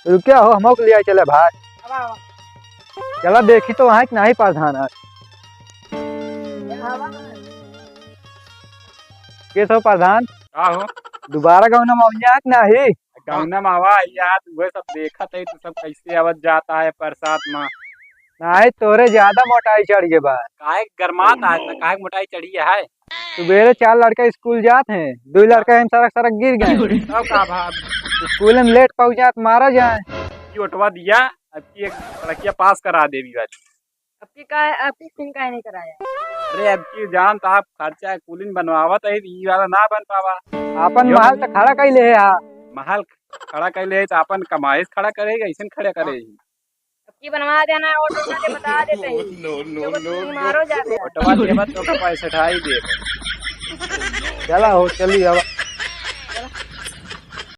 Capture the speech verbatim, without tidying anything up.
रुक्या हो, हमहू के लियाइ चला भाई। चला देखी तो वहाँ कि नाही प्रधान है। के सो प्रधान? का हो? दुबारा गौना मा अउजा कि नाही? गौना मा आवा यार, उहे सब देखत है, तू सब कैसे आवत जात है बरसात मा। नाही, तोरे ज्यादा मोटाई चढ़ गए बा। काहे गरमात है, काहे मोटाई चढ़ी है? सुबेरे चार लड़का स्कूल जात हैं, दुइ लड़का हम सरक सरक गिर गए। तब का भाग? स्कूल में लेट पहुँचात मारा जाए। ई ओटवा दिया, अब की एक लड़किया पास करा देवी वाली। अब की का, अब की सिंह काहे नहीं कराया? अरे अब की जान तो आप खर्चा कुलिन बनवावत है, ई वाला ना बन पावा। अपन यो महल तो खड़ा कैले है, हाँ। महल खड़ा कैले है तो अपन कमाई से खड़ा करे, ऐसन खड़ा करे। अब की बनवा देना, ऑटो वाले बता देते हैं। No, no, जो no, no। मारो जाते हैं। ऑटो वाले बस तो पैसे ढाई दे। चला हो, चली अब।